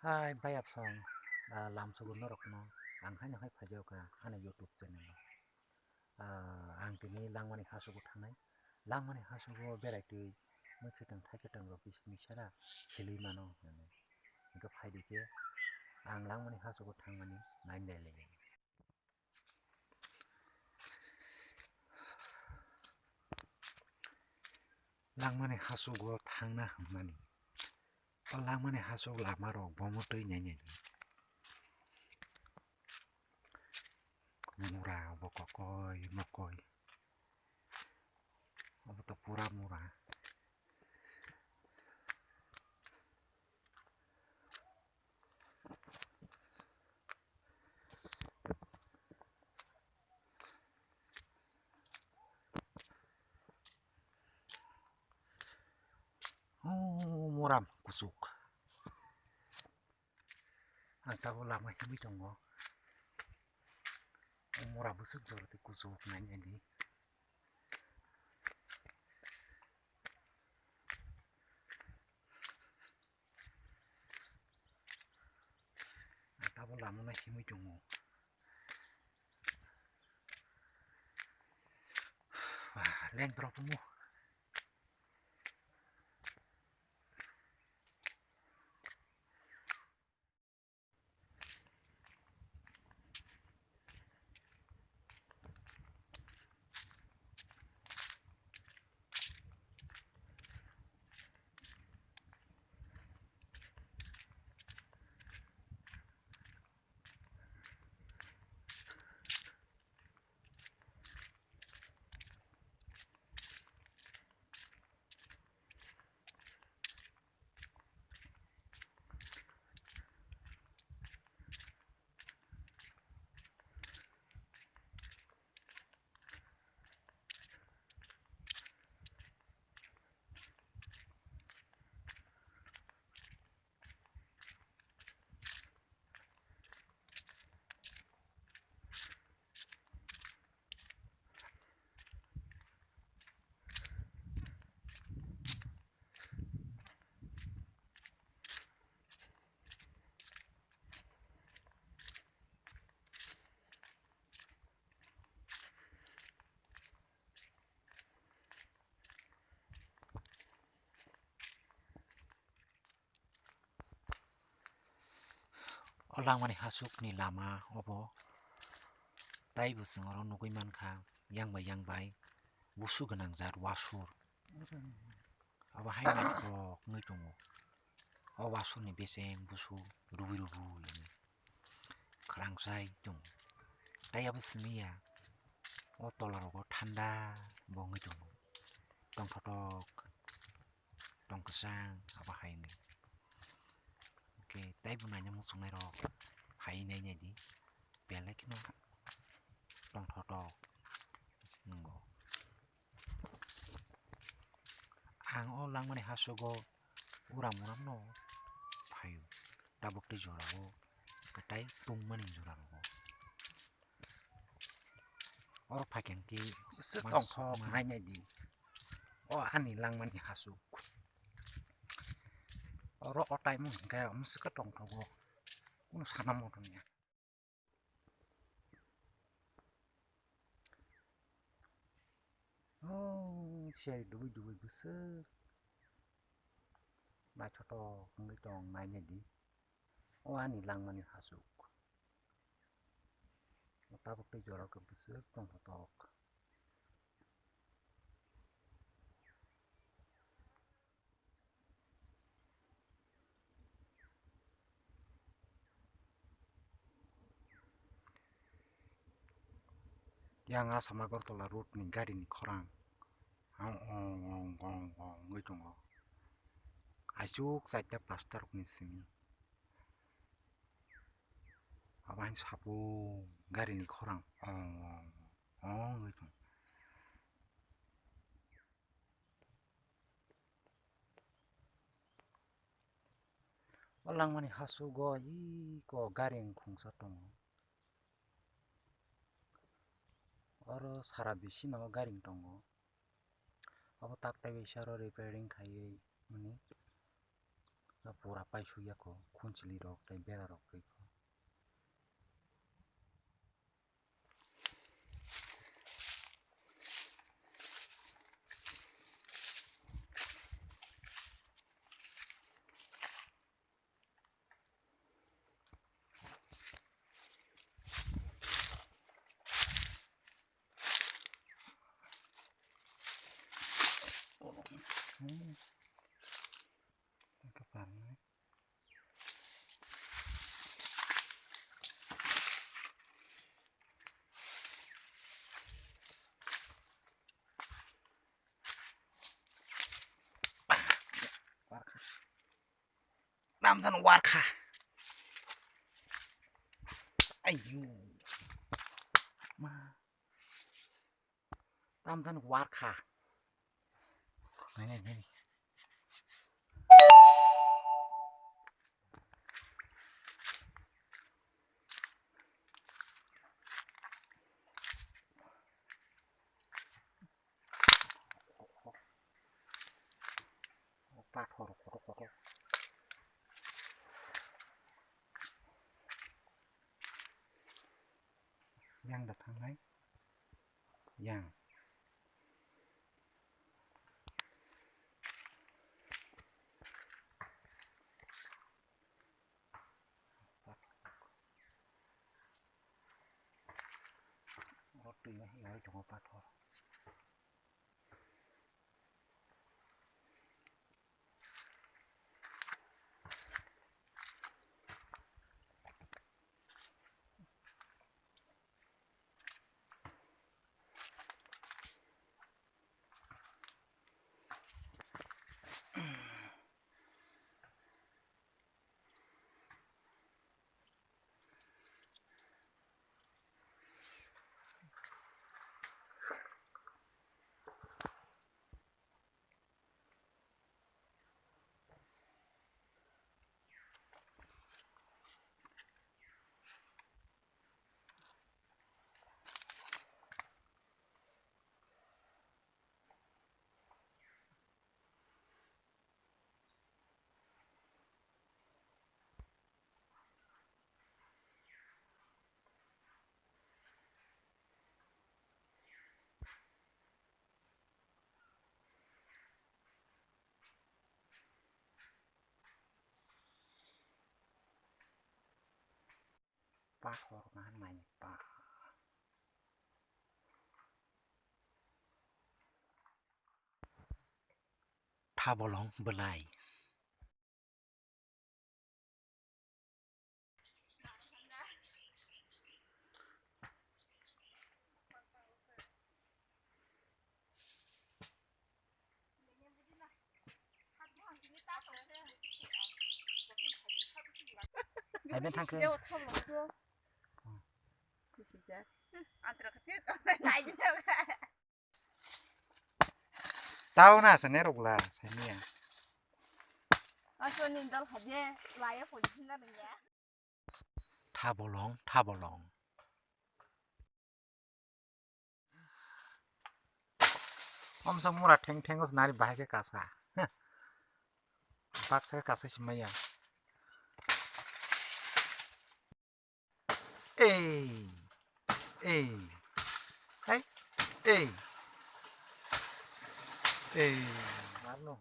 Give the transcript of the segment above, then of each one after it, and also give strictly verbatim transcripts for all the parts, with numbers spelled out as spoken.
Hai bayapsong, ah, lamsogo norokno ang haino hai phaijago kha ani YouTube channel o. Ah, ang tini langmani hasugo thangnai. Langmani hasugo berai twi mui khitang thai khitang rok bising bisara khilwi mano hinwi. Hwnkhe phaidi khe ang langmani hasugo thangmani nai nai lai. Langmani hasugo thangna hwnmani. O langmani hasuk lama rok bomo twi nai nai. Mura obo kokoi mokoi. Obo to pura mura. Oh, muram kusuk. Ang tabuk lama himwi tongo. Mura bwswk jora tei kuchuk nai nai di. Ang tabuk lama no himwi tongo. Leng drop mo. O langmani hasukni lama obo taibo chwng oro nugwi mankha, yang bai yang bai busu gwnang jat wasur. Abo hai naithok wngwi tongo. O wasurni beseng busu rubu rubu khwrang sai tongo. Tai abo simi ya, o tola rogo thanda bo wngwi tongo, tongthotok. Tong kwchang abo hai wngwi. Hwnkhe taibo naina muchungnai rok hai nai nai di, belai kheno tongthotok wngo. Ang o langmani hasugo uram uram no phaio, tabuk tei jora o kwtai tungmani jora rogo. Oro phaikhe hwnkhe bwswk tongthok nai nai di. O ani langmani hasuk. Oro o time o hwnkhe bwswk khe tongthogo. Kunu sana moto niya. O siyari dubui dubui bwswk naithotok wngwi tong nai nai di. O ani langmani hasuk. Tabuk tei jora khe bwswk tongthotok. Yang Assam Agartala road ni gari ni khorang ong ong ong ong ong wngwi tongo. Aisuk chaita pasta rok ni simi. Abo hai sapung gari ni khorang ong ong ong wngwi tongo. O langmani hasugo iko gari wngkhungsa tongo. Oro sara bisino gari wng tongo. Abo tak taiwi saro repairing khaiwi mani. Pura paisuk ya kho, khunchwlwi rok tei bera rok twi kho. Tamsan warkha. Ayu. Ma. Tamsan warkha. Nai, nai, nai. Pathor kotor kotor. Yang da thangnai. Yang. Oro twi no hai tongo pathor. Pathor nahan nai pa. Thabolong belai. Hai ben thangkhe. Tao na sa ne rok la sa ni ya. Aso ni dal khaje laya pon na ya. Thabolong, thabolong. Omsa mura theng theng os nari bahai khe kasa. Baksa khe kasa simaya. Ei, ei, hai, ei, ei, marno.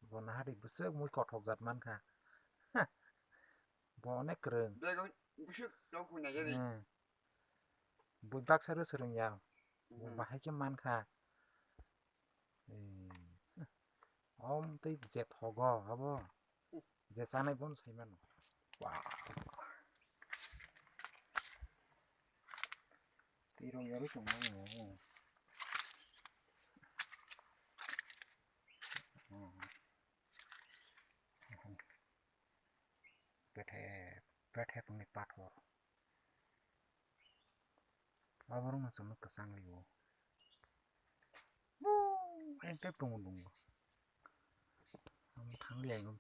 Bo nahari bwswk mui kothok jat mankha. Bo onek kwrwng. Bego bwswk tong khunai jani. Hmm. Bui baksa rw swrwng ya. Bo hmm. Bahai khe mankha. Om tei je thogo abo. Je chanai bono sai mano. Wow. Twi rok yarwi tong mano. Bethe, bethe tongni pathor. Aborok no chwngno kwchang rio. Buu, engke tongo dungo. Ang thangli ang.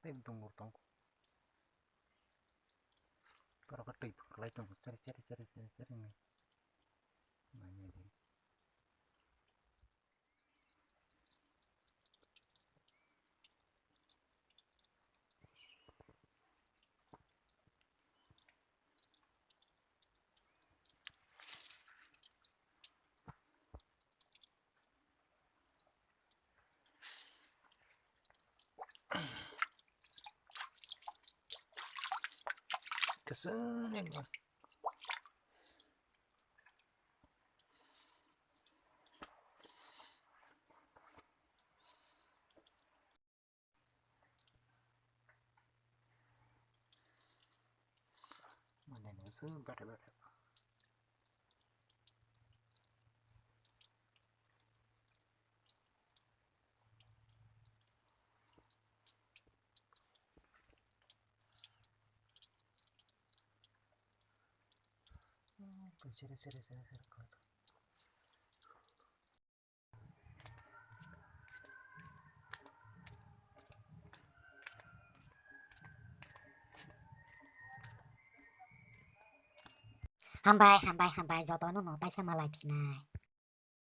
Tei dungur tong. Borok twi kwlai tongo, seri, seri, seri, seri, seri. Nainai di. Kesel ya gua. Mana ni su bete bete. Seri, seri, seri, seri. Hambai, hambai, hambai, jotono no taisa malai phinai.